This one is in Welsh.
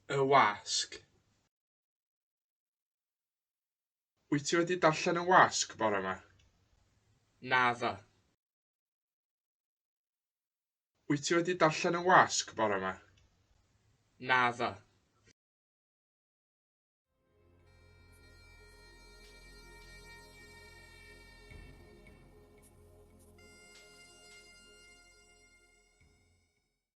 Y wasg. Wyt ti wedi darllen y wasg bore 'ma? Naddo. Wyt ti wedi darllen y wasg bore 'ma? Naddo.